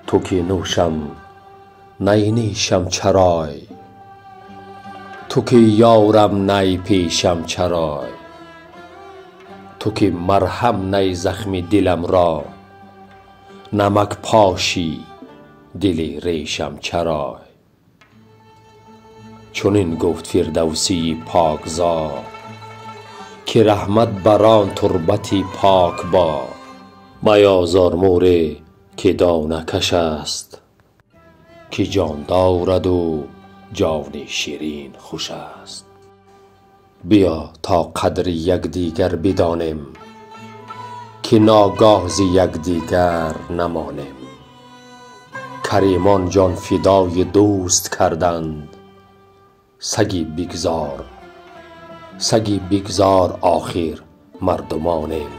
Ту ки нӯшам, най нишам чарой, ту ки ёрам, най пешам чарой, ту ки марҳам най захми дилам ро, намак поши дили решам чарой. Чунин гуфт Фирдавсии покзод, ки раҳмат бар он турбати пок бод. Меозор мӯре ки донакаш аст, ки ҷон дораду ҷони ширин хуш аст. Биё то қадри якдигар бидонем, ки ногоҳ зи якдигар намонем. Каримон ҷон фидои дӯст карданд, саги бигзор, саги бигзор, охир мардумонем.